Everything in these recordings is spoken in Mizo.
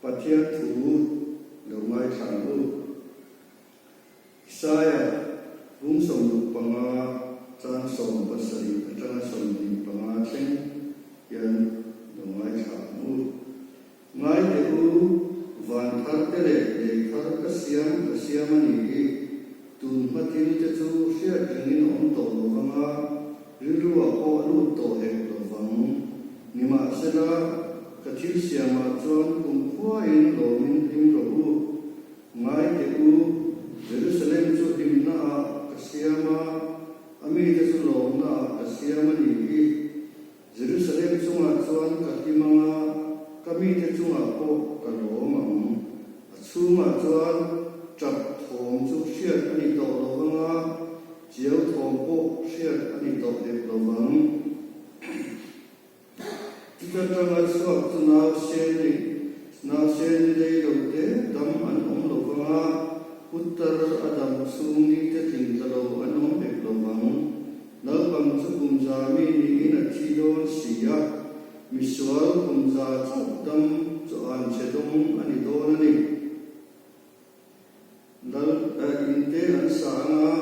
Pathian thu lo ngaithla ang u. Isaia bung 65 chang 17 atanga 25 thleng hian lo ngaithla ang u. Ngai teh u, van thar te leh lei thar ka siam ka siam a ni hi. Tun hma thil te chu hriat rengin a awm tawh lo vang a, rilruah pawh a lut tawh hek lo vang. Nimahsela, ka thil siamah chuan kumkhuain lawmin hlim rawh u. Ngai teh u, Jerusalem chu hlimnaah ka siam a, a mite chu lawmnaah ka siam a ni hi. Jerusalem chungah chuan ka hlim ang a, ka mite chungah pawh ka lawm ang. A chhungah chuan ṭap thawm chu hriat a ni tawh lo vang a, chiau thawm pawh hriat a ni tawh hek lo vang. Chuta ṭanga chhuak chu nausen ni, nausen ni lei lo te dam an awm lo vang a, putar a dam chhung ni te tling tla lo an awm hek lo vang. Naupang chu kum za mi niin a thi dawn si a, misual kum za chauh dam chu an che dawng a ni dawn a ni. Lal in te an sa ang a,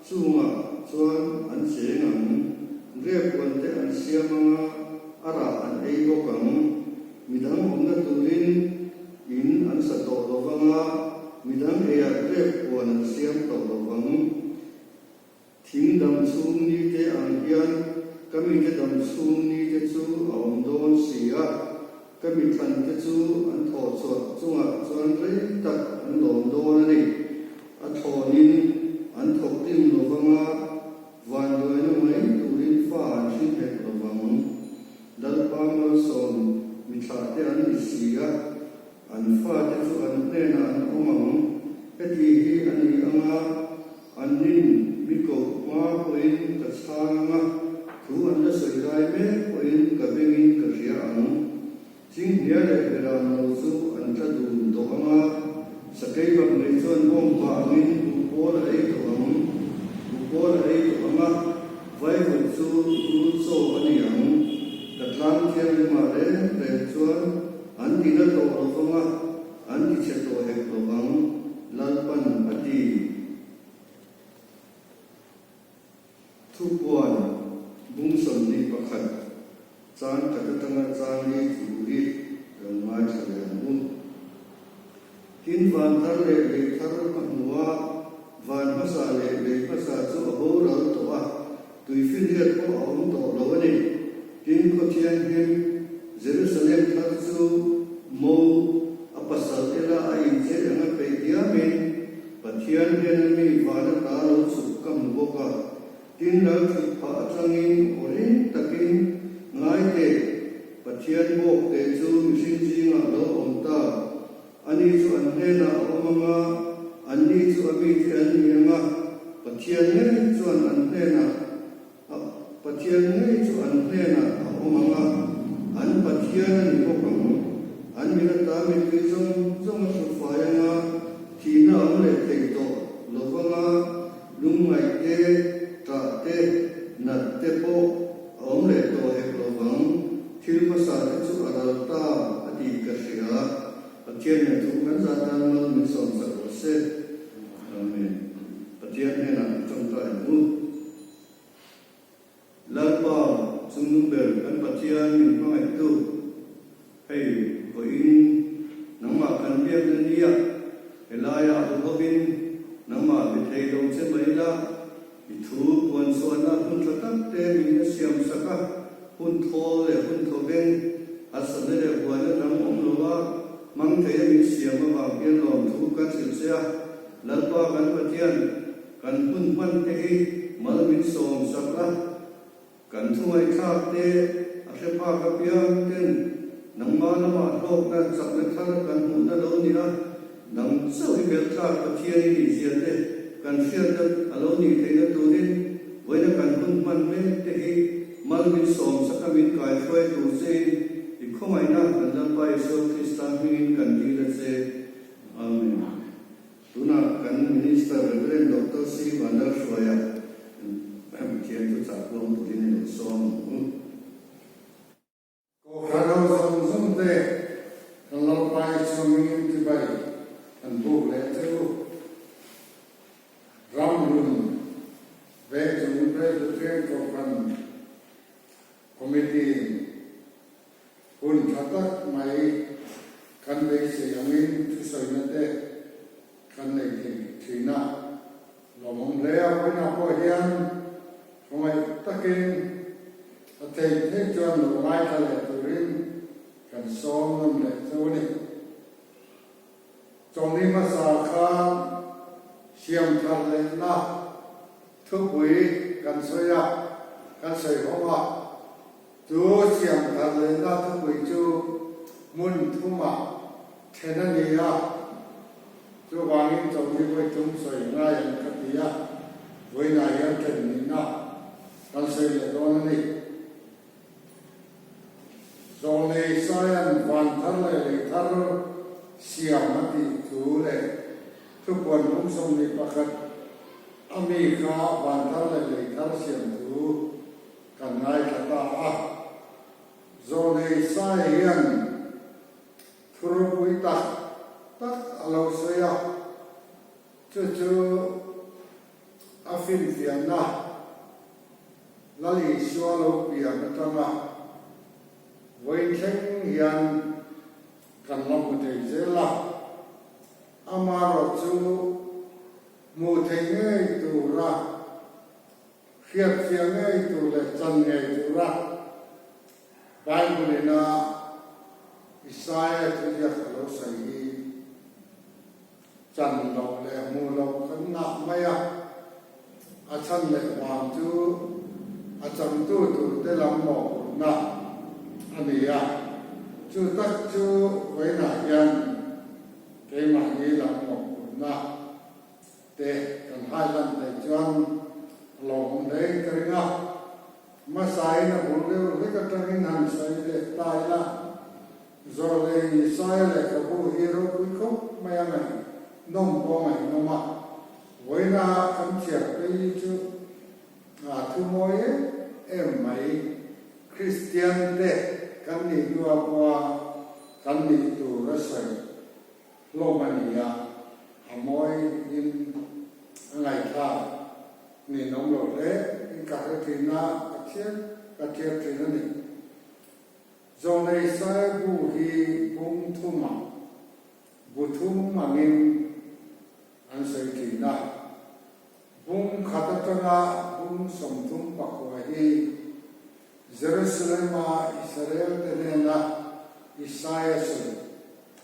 chungah chuan an cheng ang. Grep huan te an siam ang a, a rah an ei bawk ang. Midang awmna turin in an sa tawh lo vang a, midang eiah grep huan an siam tawh lo vang. Thing dam chhung ni te ang hian ka mite dam chhung ni te chu a awm dawn si a, ka mi thlan te chu an thawh chhuah chungah chuan rei tak an lawm dawn a ni. A thlawnin an thawk dim lo vang a, vanduaina mai turin fa an hring hek lo vang. Lalpa malsawm mi thlah te an ni si a, an fate chu an hnenah an awm ang. Heti hi a ni ang a. An nin mi koh hma pawhin ka chhang ang a, thu an la sawi lai mek pawhin ka bengin ka hria ang. Chinghnia leh Beram lo chu an tla dun tawh ang a, sakei bak nei chuan bawng vangin buhpawl a ei tawh ang. Buhpawl a ei tawh ang a, vaivut chu rul chaw a ni ang. Ka tlang thianghlimah reng reng chuan an tina tawh lo vang a, An ti chhe tawh hek lo vang, Lalpan a ti. Thupuan bung 21, chang khat atanga chang li thu hi lo ngaithla leh ang u. Tin, van thar leh lei thar ka hmu a, van hmasa leh lei hmasa chu a boral tawh a, tuifinriat pawh a awm tawh lo a ni. Tin, Khawthianghlim Jerusalem thar chu mo a pasal ela a inchei anga peih diamin Pathian hian a mi van ata lo chhuk ka hmu bawk a. Tin, lal thut phah atangin aw ring takin ngai teh, Pathian bawk te chu mihring zingah lo awm ta. Ani chu an hnenah a awm ang a, anni chu a mite an ni ang a, Pathian ngei chuan an hnenah A Pathian ngei chu an hnenah a awm ang a, an Pathian a ni bawk ang. An mit ata mipui zawng zawng a hrufai ang a, thihna a awm leh thei tawh lo vang a, lungngaih te, ṭah te, nat te pawh a awm leh tawh hek lo vang. Thil hmasa te chu a ral ta a tih ka hria. Pathian nen thu kan zah tan mal min sawm sak rawh se. Amen. Pathian hnenah i tawngtai ang u. Lalpa, chungnung ber kan Pathian min hmangaihtu, hei vawiin nangmah kan biakna nia helaiah u hovin nangmah be thei lo che mai la, i thu puan chhuahna hun tha tak te min la siam sak a, hun thawl leh hun thawveng, harsatna leh buaina dang awm lo a, hmang thei a min siam avang hian lawmthu kan hrilh che a, Lalpa kan Pathian, Kan hun hman te hi mal min sawm sak la, kan thungaihthlak te a hre phak apiang ten nangmah lamah hlawkna chakna thar kan hmuhna lo ni a, nang chauh hi belhtlak Pathian i nih zia te kan hriatna a lo nih theihna turin vawiina kan hun hman mek te hi mal min sawm sak a min kaihruai tur chein i khawngaihna kan Lalpa Isua Krista hmingin kan dil a che. Amen. Tunah kan Minister Rev. Doctor C. Vanlalhruaia Pathian chu chah kuang turin i lo sawm ang u. Kohhran ho zawng zawng te kan Lalpa Isua thin a, lawmawm hle a vawiinah pawh hian khawngaih takin a theih theih chuan lo ngaithla leh turin kan sawm nawn leh chu a ni. Chawlhni hmasa khan siam thar lehna thupui kan sawi a, kan sawi hawng a. Chu siam thar lehna thupui chu hmun thumah then a ni a, chuvangin chawlhni vawi thum sawi ngai ang ka ti a, vawiinah hian then nihna kan sawi leh dawn a ni. Zawlnei Saian van thar leh lei thar siam a tih thu leh thupuan bung 21 a mi kha van thar leh lei thar siam thu kan ngaithla ta a. Zawlnei Sai hian thu ropui tak tak a lo sawi a, chu chu a finfiahna Lal Isua lo pian atanga vawi thleng hian kan la hmu thei zel a, amaherawhchu hmuh theih ngei tura, hriatfiah ngei tur leh chan ngei tura Bible-ina Isaia thuziak a lo sawi hi Chan loh leh hmuh loh kan ngah mai a, a chhan leh vang chu a changtu tur te lam mawhphurhna a ni a, chu tak chu vawiinah hian keimahni lam mawhphurhna te kan hailan theih chuan a lawmawm hle in ka ring a, hmasain a bul deuh hlek atangin han sawi leh ta ila. Zawrlei Isaia lehkhabu hi ropui khawp mai a ngaih nawm pawh a ngaihnawm a, vawiina kan chhiar phei chu a thu mawi em em mai. Kristian te kan nih hnua pawha kan nih tur a sawi hlawm a ni a, a mawiin a ngaihthlak ninawm lo hle in ka hre thin a, ka thiam ka thiam thin a ni. Zawnei Sai bu hi bung thumah bu thum angin an sawi thin a, bung khat atanga bung 39 hi Jerusalem-a Israel-te hnena Isaia sawi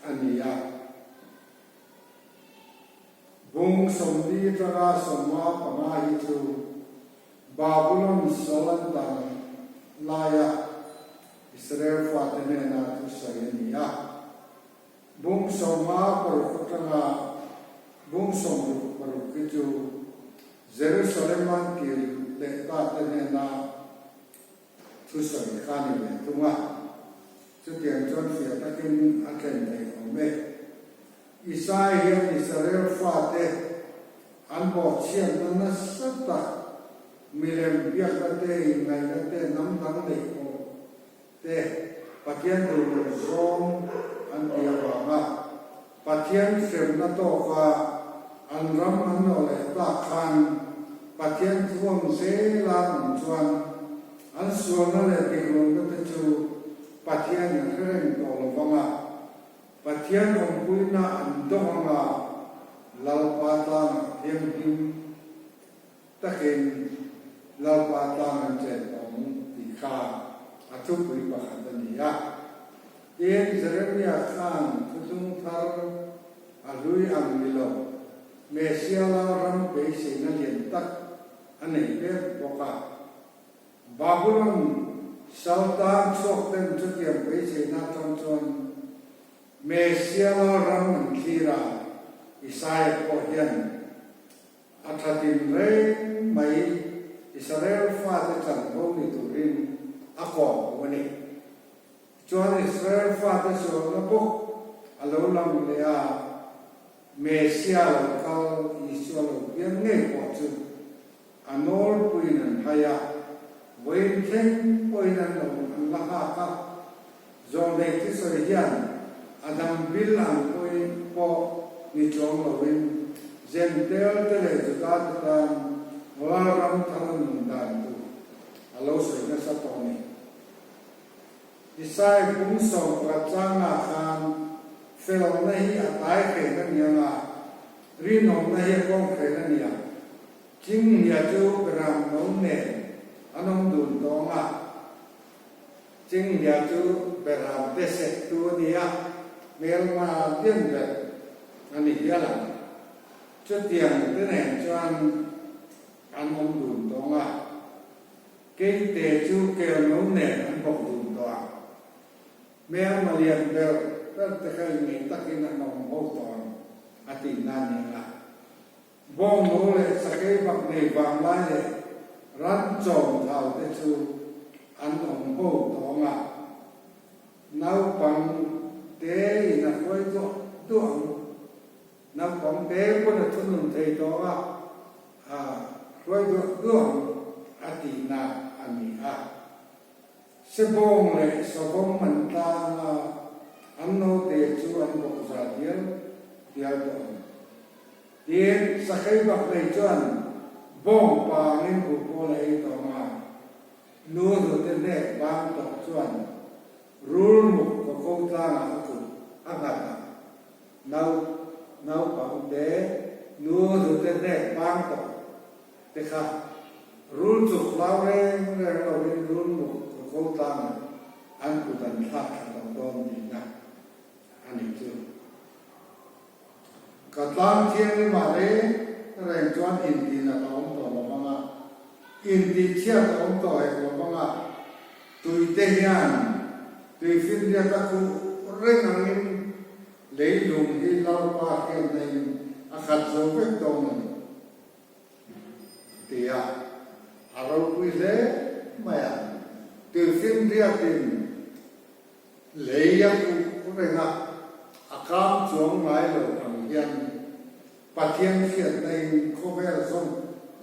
a ni a. Bung 40 atanga 55 hi chu Babulon sal an dan laia Israel fate hnena thusawi a ni a. Bung 56 atanga bung 66 hi chu Jerusalem an kir leh tate hnena thusawi kha a ni ve thung a. Chutiang chuan fiah takin a thlen theih awm e. Isai hian Israel fate an bawhchhiatna nasa tak, milem biakna te, inngaihna te, hnam dang neih pawh te Pathian duh loh zawng an ti avanga Pathian hremna tawka an ram an nawh leh tak khan Pathian thuam zela an awm chuan an sualna leh diklohna te chu Pathian a hre reng tawh lo vang a. Pathian awmpuina an dawng anga Lalpa tlangah thianghlim takin Lalpa tlang an chen tawng tih kha a thupui pakhat a ni a. Tin, Jeremia khan thuthlung thar a hlui ang ni lo, Messia Lalram beiseina lian tak a nei ber bawk a. Babulon sal tan chhuak ten chutiang beiseina atang chuan Messia ram an thlir a, Isaia pawh hian a thatin reng mai Israel fate chanvo ni turin a kawm a ni. Tichuan Israel fate sualna bawk a lo lang leh a, Messia lo kal Isua lo piang ngei pawh chu A nawlpuiin an hai a, vawiin thleng pawhin an lo an la nghak a. Zawlnei thusawi hian a dang bil ang pawhin pawh ni chuang loin Jentail te leh Juda te tan Lalram thar a nun dan tur a lo sawi nasa tawh a ni. Isai bung 11 changah khan felna hi a tai hren a ni ang a. Rinawmna hi a kawnghren a nia. Chinghnia chu Beram no nen an awm dun tawng a. Chinghnia chu Beram te settu a nia, hmelma lian ber a ni hial ang. Chutiang te nen chuan an awm dun tawng a. Keite chu kel no nen an bawk dun tawh a. Hmelma lian ber ber te kha inngeih takin an awm ho tawh ang a tihna a ni ang a. Bawngno leh sakei bak nei vanglai leh ran chawm thau te chu an awm ho tawh ang a. Naupang te in a hruai duah duah ang. Naupang te pawn a thunun thei tawh ang a, a hruai duah duah ang a tihna a ni a. Sebawng leh savawm an tlang a, an naute chu an bawk za dial dial tawh ang. Tin, sakei bak nei chuan bawng pangin buhpawl a ei tawh ang a, nu hnute hnek bang tawh chuan rul muk kaw ko tlangah a kut a nghat a, nau naupangte nu hnute hnek bang tawh te kha rul chuk hlau reng reng lovin rul muk kaw ko tlangah an kut an thlak thla tawh dawn tihna a ni chu. Ka tlang thianghlimah reng reng chuan intinat a awm tawh lo vang a, intihchhiat a awm tawh hek lo vang a, tuite hian tuifinriat a khuh reng angin leilung hi Lalpa hriatna-in a khat zo vek dawn a ni, ti a, a ropui hle mai a. Tuifinriatin Lei a khuh reng a, a kang chuang ngai lo ang hian Pathian hriatna in khawvel zawng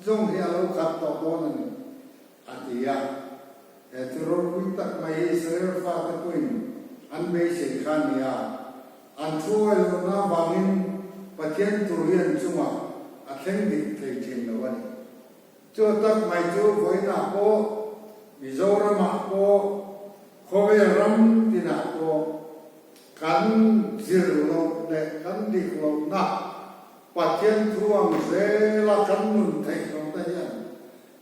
zawng hi a lo khat tawh dawn a ni, a ti a. He thu ropui tak mai hi Israel fate pawhin an beisei kha a ni a, an thu awihlohna avangin Pathian thu hi an chungah a thleng dik thei thin lo a ni. Chu tak mai chu vawiinah pawh, Mizoramah pawh, khawvel ram tinah pawh kan zir loh leh kan dik lohna Pathian thu ang zela kan nun theih lohna hian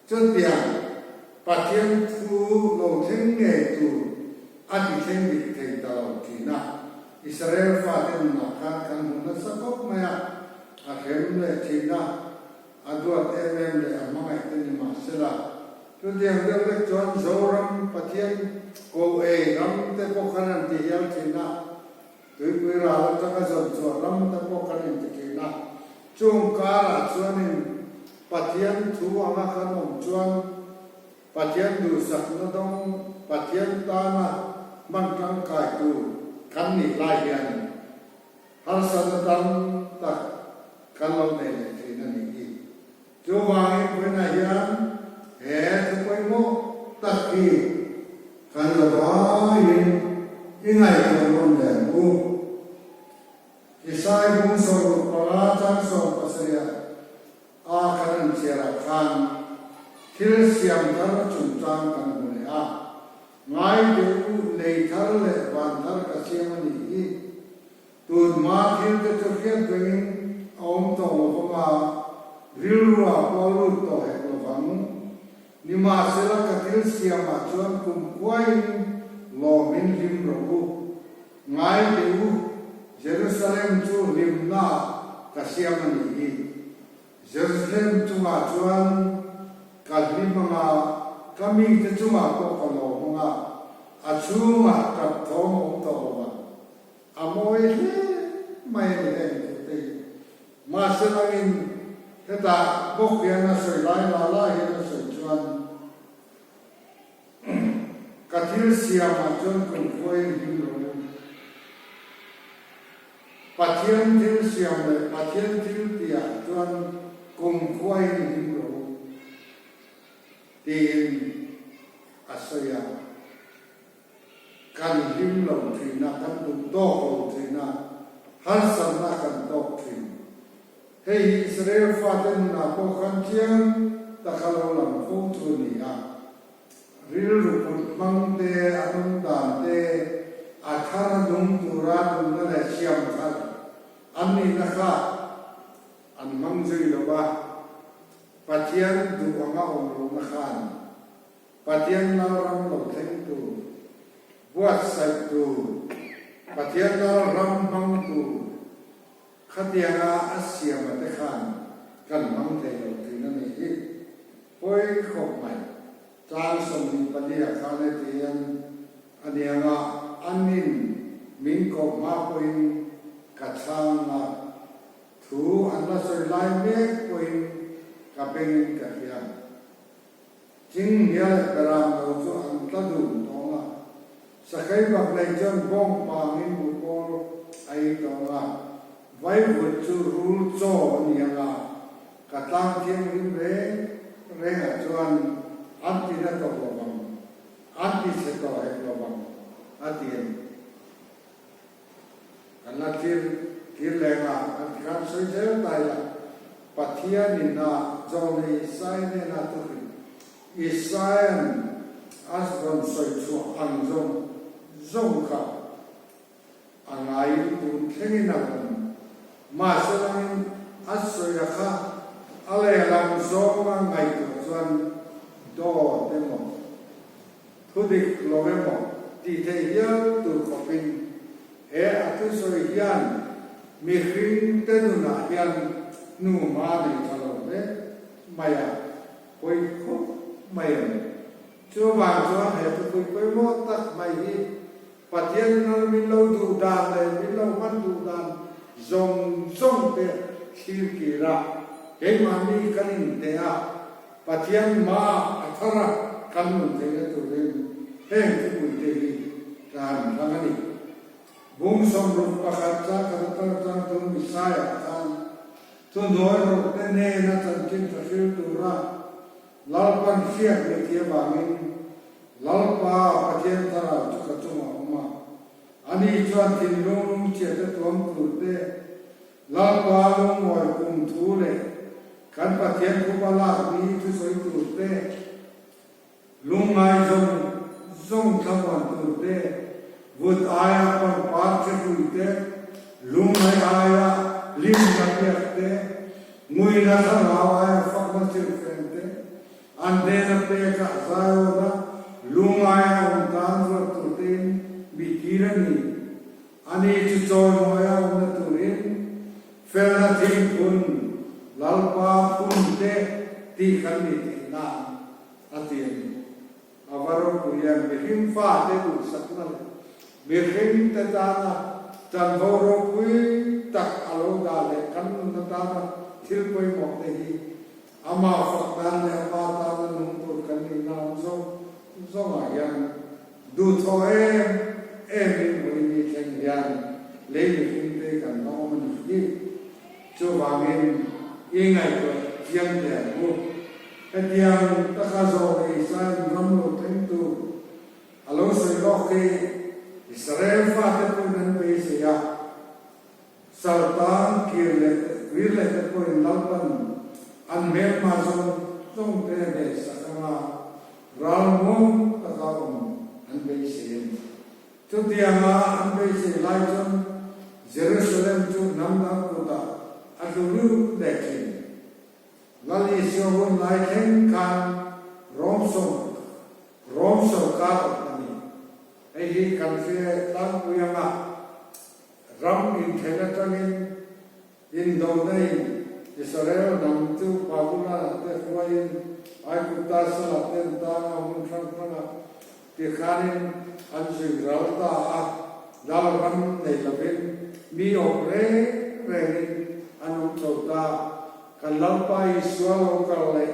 chutiang Pathian thu lo thleng ngei tur a ti thleng dik thei ta lo thin a. Israel fate nunah khan kan hmu nasa khawp mai a, a hrem leh thin a. A duat em em leh a hmangaih te ni mahsela, chutiang deuh vek chuan Zoram Pathian ko ei ram te pawh khan an ti hial thin a, tuipui ral atanga zawn chhuah ram te pawh kan inti thin a, chung karah chuanin Pathian thu anga kan awm chuan Pathian duhsakna dawng Pathian tana hman tangkai tur kan nih lai hian Harsatna tam tak kan lo nei leh thin a nih hi. Chuvangin vawiinah hian he thu pawimawh tak hi kan la vaiin i ngaihtuah nawn leh ang u. Isai bung 65 chang 17 a kan an chhiarah khan thil siam thar chungchang kan hmu leh a. Ngai deuh u, lei thar leh van thar ka siam a nih hi. Tun hma thil te chu hriat rengin a awm tawh lo vang a, rilru ah pawh a lut tawh hek lo vang. Nimahsela ka thil siamah chuan kum khuaiin lawmin hlim rawh u. Ngai deuh u, Jerusalem chu hlimna ka siam a nih hi. Jerusalem chungah chuan ka hlim ang a, ka mite chungah pawh ka lawm ang a, a chhungah tap thawm a awm tawh lo vang. A mawi hle mai a ni heng thute hi. Mahse langin hetah bawk hian a sawi lai la la hian a sawi chuan ka thil siamah chuan kumkhuain hlim lo u. Pathian thil siam leh Pathian thil tihah chuan kumkhua in hlim rawh u, tiin a sawi a. Kan hlim lo thin a, kan duh tawk lo thin a, harsatna kan tawk thin. Hei hi Israel fate nunah pawh khan chiang taka lo lang fo chu a ni a. Rilru kut hmang te, a nung dan te, a thar a nung tura duhna leh siam thar an nihna kha. An hmang zui lo va, Pathian duh anga awm lohna khan Pathian Lalram lo thleng tur, buatsaih tur, Pathian Lalram hmang tur khatianga a siama te khan kan hmang thei lo thin a nih hi. Pawi khawp mai. Tlang 24 ah khan heti hian a niang a, Anin min koh hma pawhin ka chhang a, thu an la sawi lai mek pawhin ka bengin ka hria. Chinghnia leh Beram lo chu an tla dun tawng a, Sakhei bak nei chuan bawng pangin buhpawl a ei tawng a, vaivut chu rul chaw a ni ang a, ka tlang thianghlim reng rengah chuan an ti na tawh lo vang, an ti chhe tawh hek lo vang, a ti a ni. Kan la thlir kir leng a, kan ti khan sawi zel ta ila, Pathianin a Zawlnei Isaia hnena thuhrilh, Isaia'n a rawn sawi chhuah ang zawng zawng kha a ngaiin tun thlengin a awm. Mahse langin a sawi a kha a lehlam zawnga ngaihtuah chuan dawt emaw, Thu dik lo emaw tih theih hial tur khawpin he a thusawi hian mihring te nunah hian hnu hma nei tha lo hle mai a, pawi khawp mai a ni. Chuvang chuan he thupui pawimawh tak mai hi Pathian nal min lo duh dan leh min lo hman duh dan zawng zawng te thlir kir a, keimahni kan inteh a, Pathian hma a thar a kan nun theihna turin heng thupuite hi ka han hlang a ni. Bung 61 chang khat atang chang thum Isaiah khan thuhnuai rawhte nena chanchin tha hril tura Lalpan hriat leh tih avangin Lalpa Pathian thlarau chu ka chungah a awm a, ani chuan thinlung lungchhiate tuam turte Lalpa lungawi kum thu leh kan Pathian phupa lak ni thusawi tur te, lungngai zawng zawng thlamuan tur te, vut aia pangpar ṭhehrui te, lungngai aia hlimna biak te, nguina thlarau aia fakna silhfen te, an hnena peka zaiawna lungngaia awm tan ruat tur tein mi tir a ni. Ani chu chawimawi a awmna turin felna thingphun Lalpa phun te tih kan nih theih nan a ti a ni. A va ropui em! Mihring fate duhsakna leh mihring te tana chanvo ropui tak a lo dah leh kan nun atana thil pawimawh te hi amah fak nan leh ama tana nung tur kan nihna ang zawng zawngah hian Duhthawh em em in vawiini thleng hian lei mihring te kan la awm a nih hi. Chuvangin i ngaihtuah chiang teh ang u. Hetiang taka zawh leh Israel ram lo thleng tu a lo sawi lawk hi Israel fate pawhin an beisei a. Saltan kir leh vir leh te pawhin Lalpan an hmelhma zawng zawng te hnehsak anga ralmuang taka awm an beisei a ni. Chutianga an beisei lai chuan Jerusalem chu hnam dang kutah a tlu lut leh thin. Lal Isua hun lai thleng khan Rom Rom sorkar awm a ni. Hei hi kan hre tlangpui anga Ram inthen atangin indona in Israel hnam chu Babulon-ah te hruaiin Aigupta salah te an tang a, hmun hrang hrangah tikhanin an zui ral ta a, lal ram nei lovin mi awm reng rengin an awm chho ta. Kan Lalpa Isua lo kal leh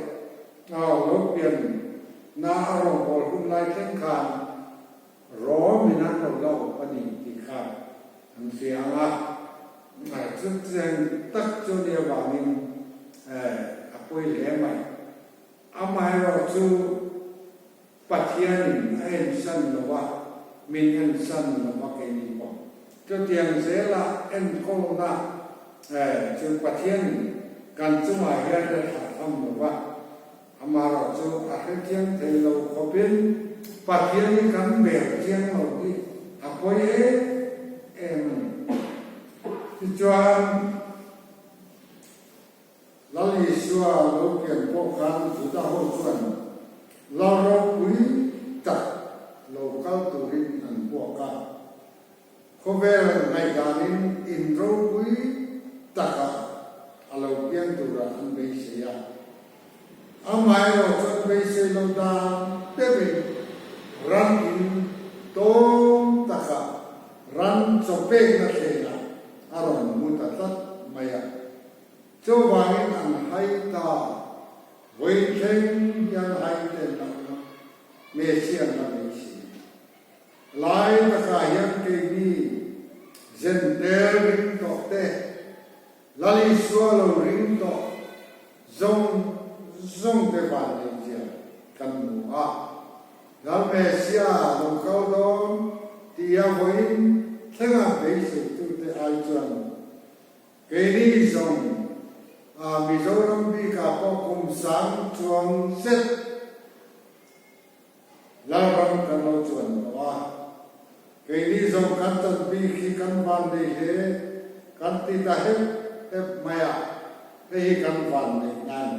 lo pian na a rawngbâwl hun lai thleng khan Rom in an lo la awp a ni tih kha an hria ang a, chutiang tak chu ni avangin a pawi hle mai. Amaherawh chu Pathianin a ensan lo a, min ensan lo va keini pawh. Chutiang zela enkawlna chu Pathianin kan chungah hian a thlah tham lo va. Amaherawh chu a hrethiam thei lo khawpin Pathian hi kan ber chiang lo hi a pawi em em a ni. Tichuan. pawh khan Juda ho chuan Lal ropui tak lo kal turin an hmuak a. Khawvel ngaihdanin in ropui takah a lo piang turah an beisei a. Amaherawh chuan beisei lo dan deuhin ran in tawm takah ran chaw pekna thlenah a rawn mu ta tlat mai a. Chuvangin an hai ta, vawi thleng hian hai ten lohna Messiah la beisei. Lai takah hian keini Zentel ring tawh te, Lal Isua lo ring tawh zawng zawng te vanneihzia kan hmu a. Lal Messiah lo kal dawn tia vawiin thlenga beiseitute ai chuan keini zawng a Mizoram bikah pawh kum sang chuang zet Lalram kan lo chuan tawh a, keini zawng kan chan bik hi kan van nei hle, kan ti ta hep hep mai a, hei hi kan van neih nan.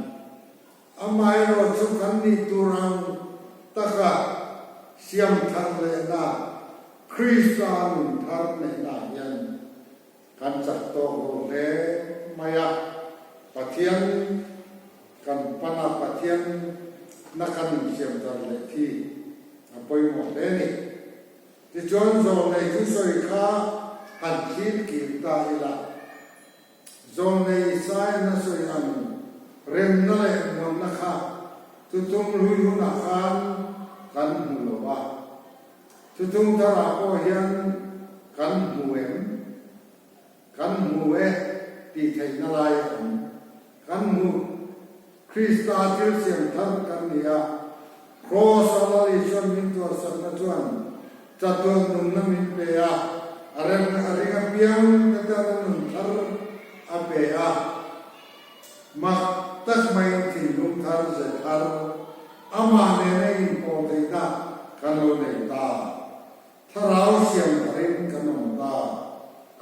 Amaherawh chu kan nih tur ang taka siam thar lehna, Krista nun thar neihna hian Kan chak tawk lo hle mai a, Pathian kan pan a, Pathian na kan insiam thar leh khi a pawimawh hle a ni. Tichuan zawlnei thusawi kha han thlir kir ta ila, zawlnei Isaiah na sawi ang remna leh muanna kha tutum hlui hunah khan kan hmu lo a, Chutung tharah pawh hian kan hmu em? Kan hmu e tih theihna lai a awm. Kan hmu Krista thil siam thar kan ni a, Kraws-a Lal Isuan min tuarsakna chuan chatuan nunna min pe a, a rem a ring apiang te tana nun thar a pe a. Mak tak maiin thinlung thar ze thar amah nena inpawh theihna kan lo nei ta. Thlarau siam tharin kan awm ta,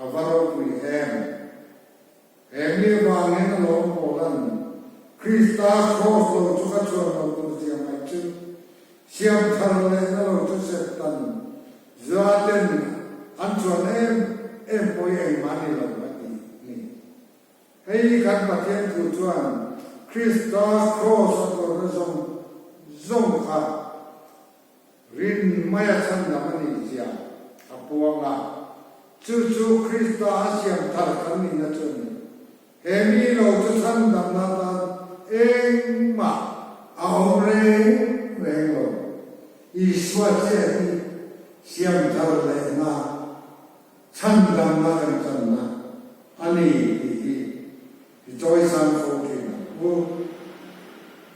a va ropui em! He mi avangin a lawm Paula'n, Krista Kraws lo chu ka chhuan lo tur zia mai chu, siam thar lehna lo chu Satan zuaten an chuan em em pawh hi engmah ni lo a ti ni. Hei hi kan Pathian thu chuan Krista Kraws a tuarna zawng zawng kha rin maia chhandam a nih zia a puang a. Chu chu Krista a siam thar kan nihna chu a ni. He mi lo chu chhandamna atan engmah a awm reng reng lo. Isua chiah hi siam thar lehna Chhandamna kan channa a ni tih hi i chawisan fo thin ang u.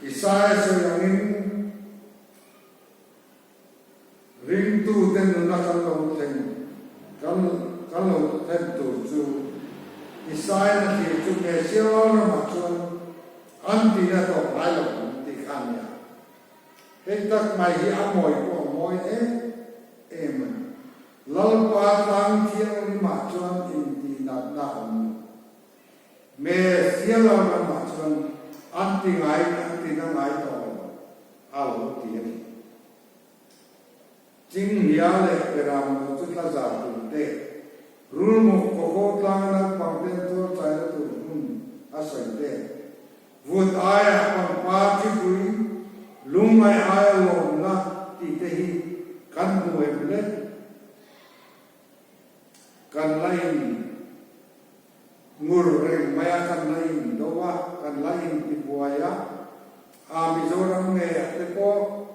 Isaia sawi angin ringtute nuna kan lo thleng kan kan lo thlen tur chu Isaia na thlir chu Messiah Lalramah chuan an tihna tawp ngai lo ang tih kha a nia. Hei tak mai hi a mawi pawh a mawi em em a ni. Lalpa tlang thianghlimah chuan intihnatna a awm lo. Messiah ramah chuan an ti ngai an ti na ngai tawh lo a lo ti a ni. Chinghnia leh Beram lo chu thla zar tur te, Rulmuk kawkaw tlanga naupang ten tuar chaina tur hmun a sawi te, Vut aia pangpar thipui, lungngaih aia lawmna tih te hi kan hmu em le? Kan la in ngur reng mai a, kan la in do a, kan la in ti buai a, a Mizoram ngeiah te pawh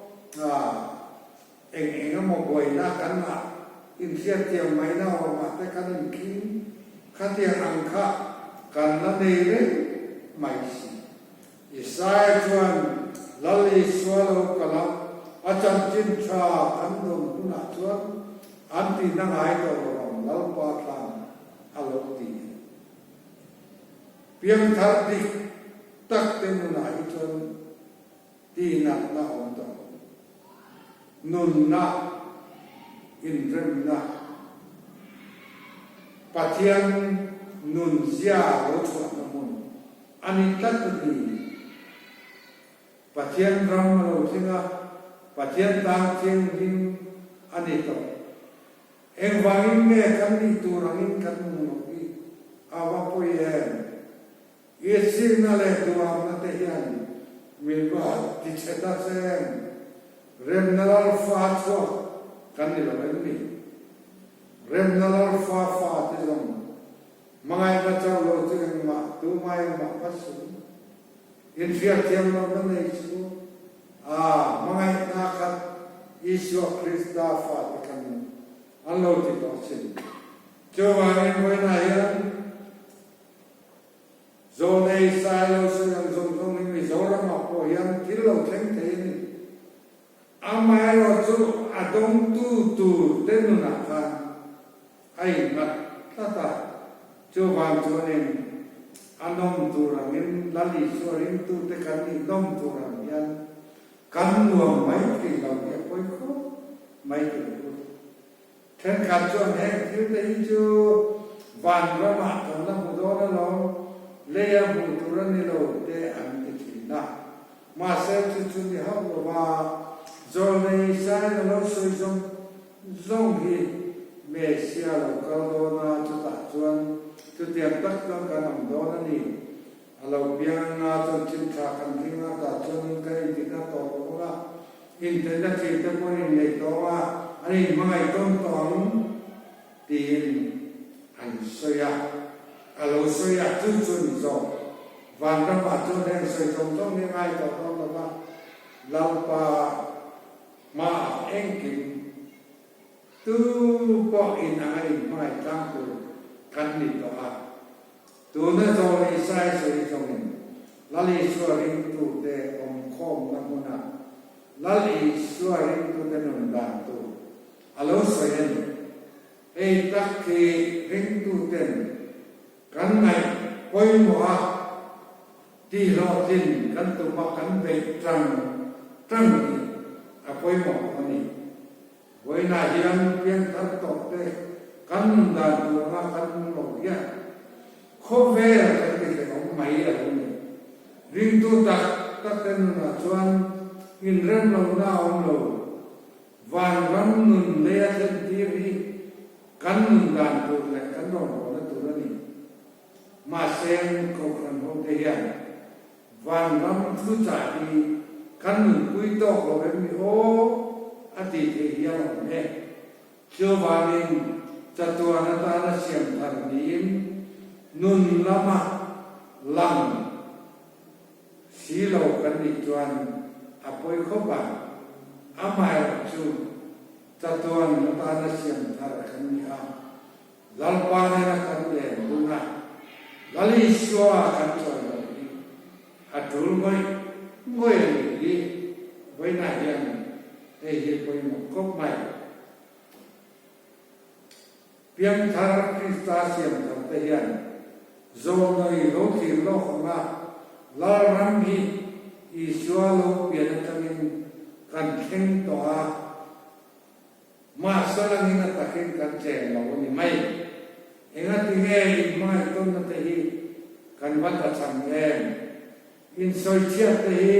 eng eng emaw buaina kan la inhriatthiam maina awmah te kan inkhing khatiang ang kha kan la nei reng mai si. Isaia chuan Lal Isua lo kal a, a chanchin tha kan dawn hunah chuan an tihna ngai tawh lo ang Lalpa thlan a lo ti a. Piangthar dik tak te nunah hi chuan Tihnatna awm tawh lo. Nunna, inremna, Pathian nunzia lo chhuahna hmun a ni tlat a ni. Pathian ram a lo thleng a, Pathian tang thianghlim a ni tawh. Engvangin nge kan nih tur angin kan nung loh hi a va pawi em? Itsikna leh duhamna te hian min va ti chhe ta che em? Remna lal fa chhuak kan ni lo em ni? Remna lal fa fa te zawng hmangaihna chauh lo chu engmah tumah engmah va sum inhriatthiam lohna nei chu a hmangaihna khat Isua Krista fa te kan an lo ti tawh sin. Chuvangin vawiinah hian Zawnei Sailo sawi ang zawng zawng hi Mizoramah pawh hian thil lo thleng thei a ni. Amaherawhchu a dawngtu tur te nunah khan a innghat tlat a, chuvang chuanin a nawm tur angin Lal Isua ringtute kan nih nawm tur ang hian kan nuam mai thei lo hi a pawi khawp mai tur u. Thenkhat chuan heng thil te hi chu van ramah kan la hmu dawn alawm, leia hmuh tur a ni lo te an ti thin a. Mahse chu chu ni hauh lo va, Zawlnei Isaia lo sawi zawng zawng hi Messia lo kal dawn a, chutah chuan chutiang tak chuan kan awm dawn a ni. A lo piang anga chuan thil tha kan ring a, tah chuanin kan inti kha tawh lo bawk a, intelna thil te pawh an inneih tawh a, an inhmangaih tawn tawh ang tiin an sawi a, a lo sawi a, chu chu ni zawk. Vanramah chuan heng sawi zawng zawng hi a ngai tawh dawn lo va, Lalpa hmaah engkim tu pawh in anga inhmangaih tlang tur kan ni tawh a. Tuna zawng Isai sawi zawngin Lal Isua ringtute awmkhawmna hmuna Lal Isua ringtute nun dan tur a lo sawi a ni. Hei tak hi ringtuten kan ngaih pawimawh a, tihhlawhtlin kan tum a kan beih tang tang hi a pawimawh a ni. Vawiinah hian piangthar tawhte kan nun dan tur anga kan nung lo hian khawvel kan ti hlehawm mai a lo ni. Ringtu tak takte nunah chuan inrem lohna a awm lo. Vanram nun leia thlen tir hi kan nun dan tur leh kan rawngbawlna tur a ni. Mahse, Kohhran hote hian Vanram thuchah hi kan nunpui tawk lo em ni aw a tih theih hial a awm e. Chuvangin chatuan atana siam thar niin nun lama lang si lo kan nih chuan a pawi khawp a, amaherawhchu chatuan atana siam thar kan ni a. Lalpa nena kan len hun a, Lal Isua kan chawi lo hi a tul ngawih ngawih a nih hi vawiinah hian hei hi pawimawh khawp mai. Piangthar Krista siamthar te hian zawlnawi lo thlir lawk ang a, Lalram hi Isua lo pian atangin kan thleng tawh a, Mahse langin a takin kan chen lo a ni mai. Engati nge inhmangaihtawnna te hi kan va tlachham em? Insawichhiat te hi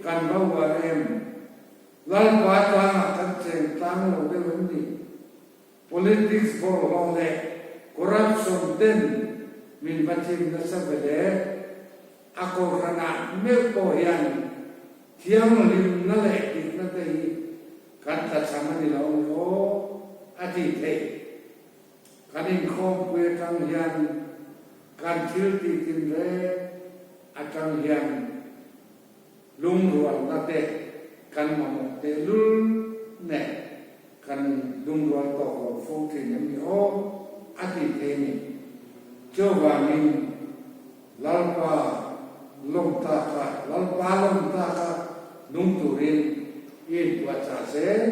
kan va uar em? Lalpa tlangah kan cheng tlang lo deuh em ni? Politics bawlhhlawh leh corruption ten min va chim nasa ve le. A kohhranah meuh pawh hian thianghlimna leh dikna te hi Kan tlachham a ni lo ni aw a tih theih. Kan inkhawmpui atang hian kan thil tih tinreng atang hian lungrualna te kan mamawh tehlul nen kan lungrual tawk lo fo thin em ni aw a tih theih a ni. Chuvangin Lalpa lawm tlaka, Lalpa lawm tlaka nung turin i inpuahchah zel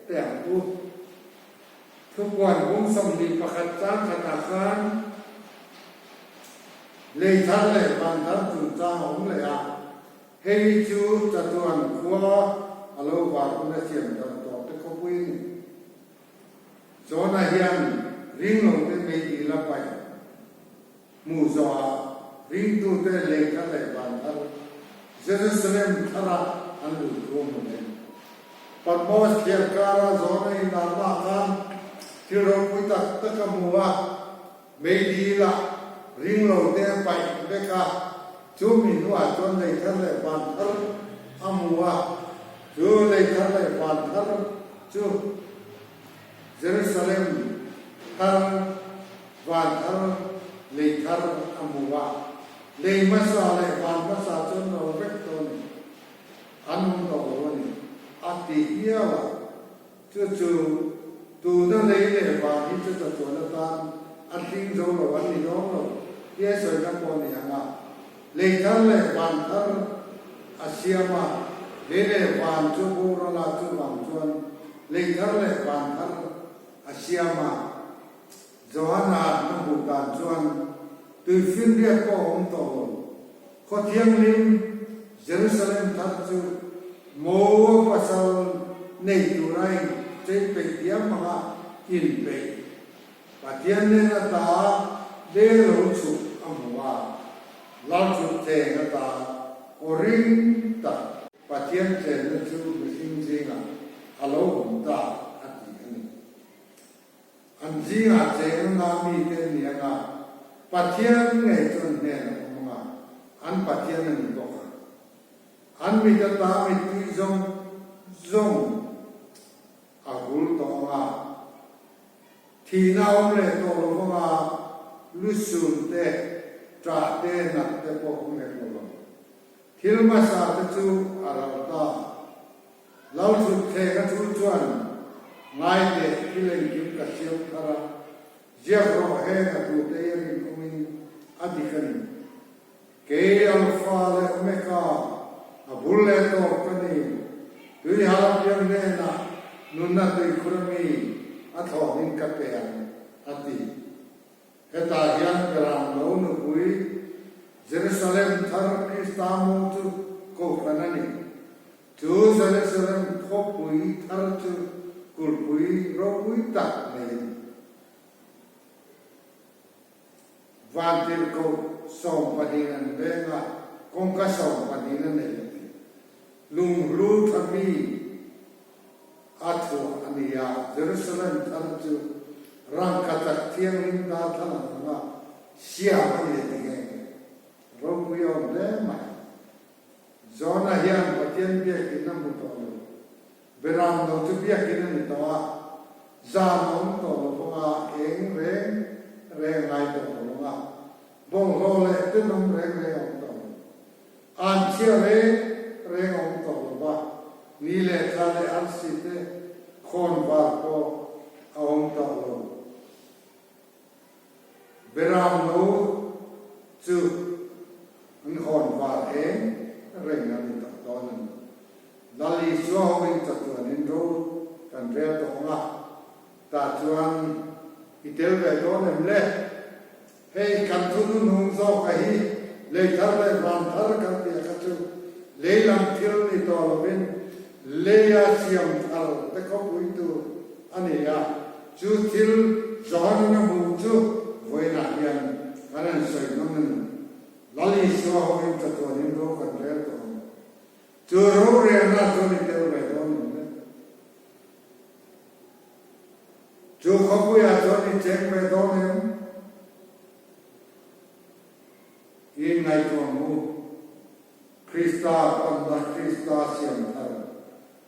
teh ang u. Thupuan bung 21 chang khatah khan lei thar leh van thar chungchang a awm leh a, hei hi chu chatuan khua a lo var hun a siam dan tawh te khawpui a ni. Jona hian ringlote meidil a paih. Hmuh zawhah ringtute lei thar leh van thar. Jerusalem thara an luh thu a hmu leh. Patmos thliar kara Johana inlarna khan thil ropui tak tak a hmu a, meidil ah ringlo te a paih vek a, chu mi hnuah chuan lei thar leh van thar a hmu a, chu lei thar leh van thar chu Jerusalem thar, van thar, lei thar a hmu a, lei hmasa leh van hmasa chu an ro vek tawh a ni, an awm tawh lo a ni, a ti hiau a. Chu chu tuna lei leh van hi chu chatuan atan a hling zo lo an ni dawn lo tia sawina pawh a ni ang a. Lei thar leh van thar a siam a, lei leh van chu boral a, chuvang chuan lei thar leh van thar a siam a. Johana na hmuh dan chuan tuifinriat pawh a awm tawh lo. Khaw thianghlim Jerusalem thar chu Moa pasal nei tura inchei peih diam anga inpeih. Pathian nen ata le lo chhuk a hmu a, Lalthutthleng ata aw ring tak Pathian chenna chu mihring zingah a lo awm ta a ti a ni. An zingah cheng anga mite an ni anga, Pathian ngei chu an hnen a awm anga, an Pathian a ni bawk a. An mit ata mittui zawng zawng a hul tawh anga, thihna a awm leh tawh lo anga, lusun te, ṭah te, nat te pawh awm hek lo ang. Thil hmasa te chu a ral ta. Lalthutthleng a thu chuan ngai teh thil engkim ka siam thar a, ziak rawh heng a tute i rinawmin a dik a ni. Kei Alpha leh Omega, a bul leh tawp ka ni. Tuihal piang hnenah nunna tuikhur a mi a thlawnin ka pe ang, a ti. Hetah hian Beram lo nupui Jerusalem thar Krista mu chu kohhran a ni. Chu Jerusalem khawpui thar chu kulhpui ropui tak nei a ni. Vantirhkoh sawmpahnihin an veng a, kawngka sawmpahnihin a nei a ti. Lunghlu tha mi a thuah a ni a, Jerusalem thar chu rangkachak thianghlim darthlalang anga siam a ni a ti nghe nghe. Ropui a awm hle mai. Jona hian Pathian biakin a hmu tawh lo. Beram lo chu biakin a ni tawh a, zan a awm tawh lo vang a, eng reng reng ngai tawh lo vang a, bawlhhlawh leh tenawm reng reng a awm tawh lo. An chhia reng reng a awm tawh lo va, ni leh thla leh arsi te khawn var pawh a awm tawh lo. Beram lo chu an hawn var eng reng a ni tawh dawn a ni. Lal Isua hoin chatuanin ro kan rel tawh ang a, tah chuan i tel ve dawn em le? Hei kan thu hnuhnung zawka hi lei thar leh van thar kan tih a kha chu lei lam thil ni tawh lovin leia siam thar te khawpui tur a ni a, chu thil John-in a hmuh chu vawiinah hian kan han sawi nawn a ni. Lal Isua hoin chatuanin ro kan rel tawh ang. Chu rorelna chuan i tel ve dawn em le? Chu khawpuiah chuan i cheng ve dawn em? I inngaihtuah ang u. Krista panna Krista siam thar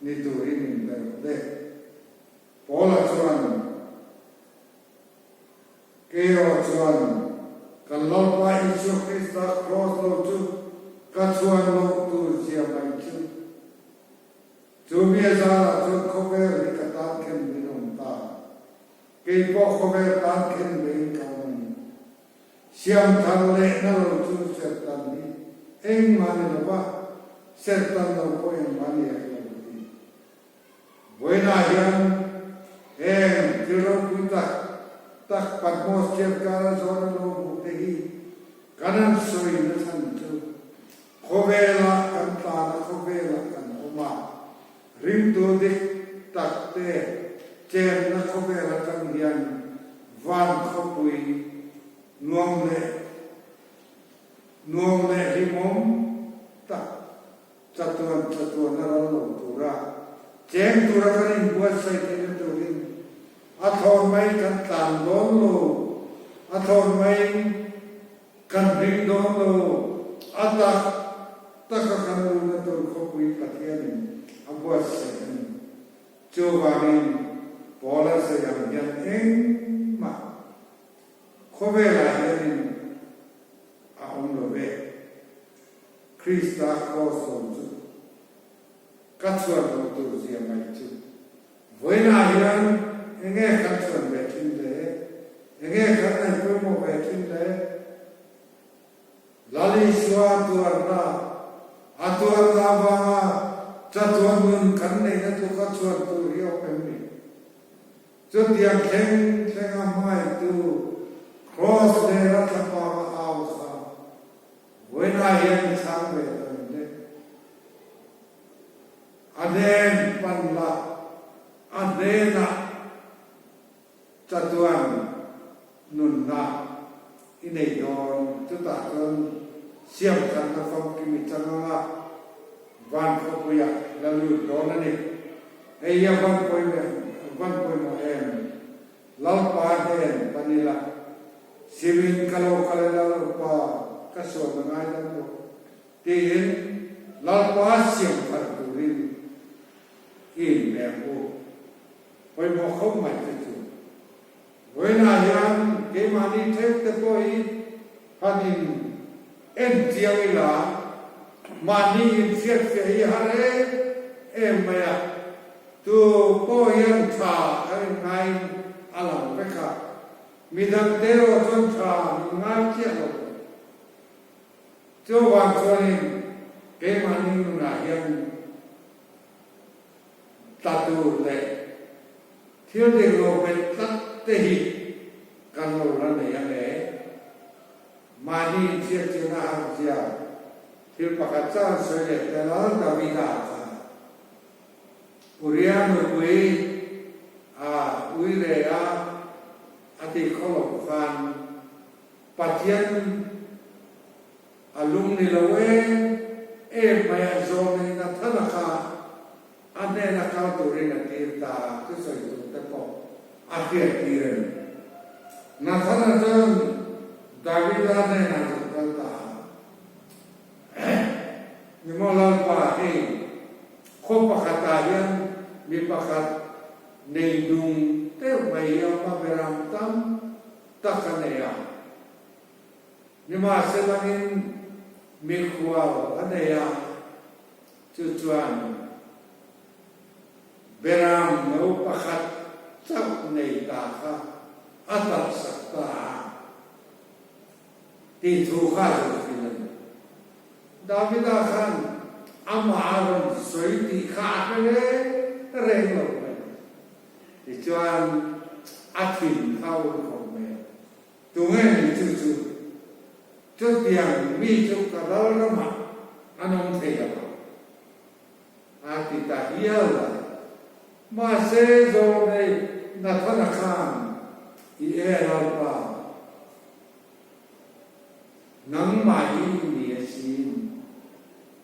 ni turin min pe rawh le. Paula chuan, Keio chuan kan Lalpa Isua Krista kraws lo chu ka chhuan loh tur zia mai chu. Chu mi a zarah chuan khawvel hi ka tan khen min awm ta. Kei pawh khawvel tan khen vein ka awm a ni. Siam thar lehna lo chu serhtan hi engmah ni lo va, serhtan lo pawh engmah ni hek lo a ti. Vawiinah hian heng thil ropui tak tak Patmos thiarkara zawn a lo hmuh te hi kan han sawi na chhan chu khawvelah kan tlan a, khawvelah kan awm a, ringtu dik tak te chenna khawvel atang hian van khawpui nuam leh nuam leh hlimawm tak. Chatuan chatuan a ral lo tura cheng tura kan inbuatsaih theihna turin a thlawn mai kan tlan dawn lo, a thlawn maiin kan ring dawn lo, a tak taka kan luhna tur khawpui Pathianin a buatsaih a ni. Chuvangin Paula sawi ang hian engmah khawvelah hianin a awm lo ve. Krista kraws lo chu ka chhuan loh tur zia mai chu. Vawiinah hian enge kan chhuan ve thin le? Enge kan ngaih pawimawh ve thin le? Lal Isua tuarna, a tuarna avanga chatuan nun kan neihna tluka chhuan tur hi awm em ni? Chutiang thleng thlenga hmangaihtu Kraws lera thlapanga au kha Vawiinah hian i chhang ve tawh em le? A hnen pan la, a hnenah chatuan nunna i nei dawn. Chutah chuan siamthatna famkim i chang anga van khawpuiah la lut dawn a ni. Hei hi a van pawimawh em? Lalpa hnen pan ila, Simin ka lo kal e Lalpa, ka sual a ngai dam lo, tiin Lalpa siam thar turin i inpe ang u. Pawimawh khawp mai te chu. Vawiinah hian keimahni theuh te pawh hi han in en chiang ila, mahni inhriatfiah hi har em em mai a. Tu pawh hian tha kan inngaiin a lang vek a, midangte erawh chuan tha an inngai chiah lo. Chuvang chuanin keimahni nunah hian tla tur leh thil dik lo bet tlat te hi kan lo la nei ang e. Mahni inchhiatchilhna harhzia thil pakhat chauh an sawi leh tel a, Davida kha. Uria nupui a ui leh a, a ti khaw loh khan Pathian a lung ni lo em em mai a zawm in a than a kha a hnena kal turin a tir ta thusawi tur te pawh a hriat tir a ni. Nathana chuan Davida hnenah zuk kal ta a. Nimaw Lalpa, hei khaw pakhatah hian mi pakhat nei nung deuh mai hi a awm a, beram tam tak a nei a. Nimahselangin mikhual a nei a, chu chuan beram no pakhat chauh nei ta kha a talhsak ta a. Tih thu kha a zir thin a ni. Davida khan amah a rawn sawi tih kha a hre reng reng lo mai. Tichuan a thin kha a ur khawp mai a, Tunge ni chu chu? Chutiang mi chu ka ral ramah an awm thei lo ang. A ti ta hial a. Mahse Zawlnei Nathana khan i e Lalpa, nangmah hi i ni asin,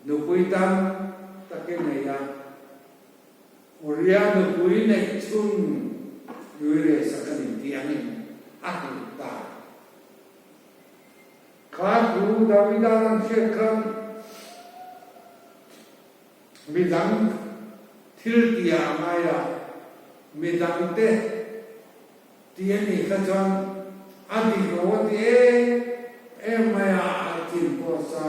nupui tam tak i nei a, Uria nupui neih chhun nui reh sak a ni tih angin a hrilh ta. Kha thu Davida an hriat khan Midang thil tia a ngai a, midangte ti a nih kha chuan a dik lo a ti em em mai a, a thin pawh sa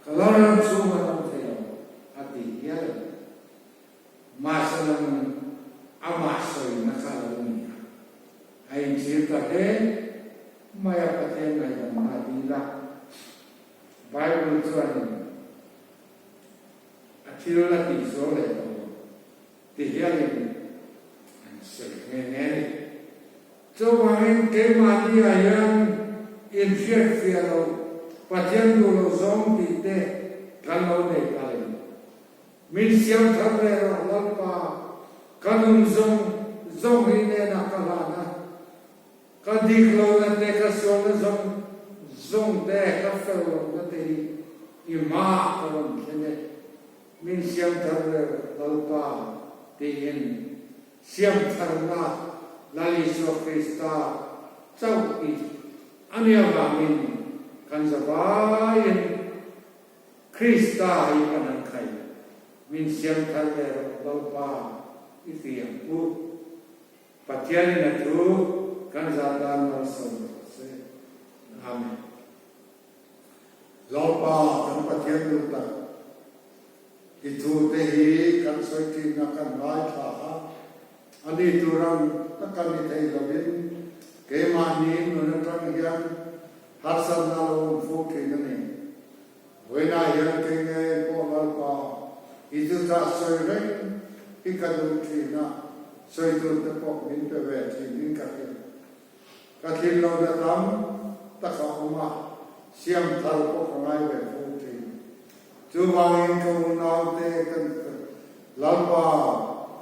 ka lo ram chhung an awm thei lo a ti hial a ni. Mahse lang amah sawina kha a lo ni a, a inchhir ta hle mai a, Pathian ngaihdamna a dil a, Bible chuanin A thil a tih sual leh tawh lo ti hialin an sawi nghe nghe a ni. Chuvangin keimahni ah hian inhriatfiah loh, Pathian duh loh zawng tih te kan lo nei palh em? Min siam thar leh rawh Lalpa, ka nun zawng zawng hi hnenah ka hlan a, ka dik lohna te, ka sualna zawng zawng te, ka fel lohna te hi i hmaah ka rawn thlen e. Min siam thar leh Lalpa tiin siam tharna Lal Isua Krista chauh hi a nih avangin kan zavaiin Krista hi kan han khai. Min siam thar leh rawh Lalpa i ti ang u. Pathianin a thu kan zah tan malsawm rawh se. Amen. Lalpa kan Pathian duh tak, i thu te hi kan sawi thinna kan ngaithla a, a ni tur ang taka ni thei lovin keimahni nun atang hian harsatna lo awm fo thin a ni. Vawiinah hian kei ngei pawh Lalpa i thuchah sawi reng hi ka duh thin a, sawi tur te pawh min pe ve thin in ka hria. Ka thlin lohna tam tak a awm a, siam thar pawh ka ngai ve fo thin. Chuvangin ka unaute kan Lalpa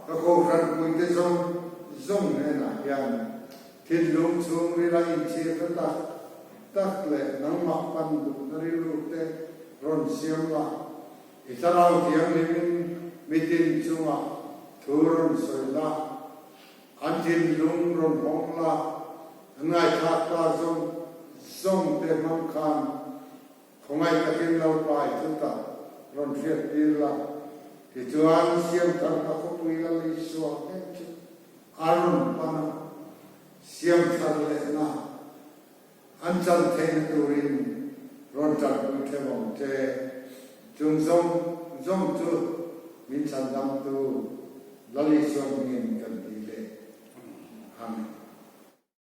ka kohhranpuite zawng zawng hnenah hian thinlung chhungrila inchhirna tak tak leh nangmah pan duhna rilrute rawn siam la, i thlarau thianghlimin mitin chungah thu rawn sawi la. An thinlung rawn hawng la, an ngaithlak ta zawng zawng te hmang khan khawngaih takin Lalpa i chutah rawn hriat tir la. Tichuan Siamtharna khawpui Lal Isua ngei chu a rawn pan a, Siamthar lehna an chan theihna turin rawn tanpui theuh ang che. Chung zawng zawng chu min chhandamtu Lal Isua hmingin.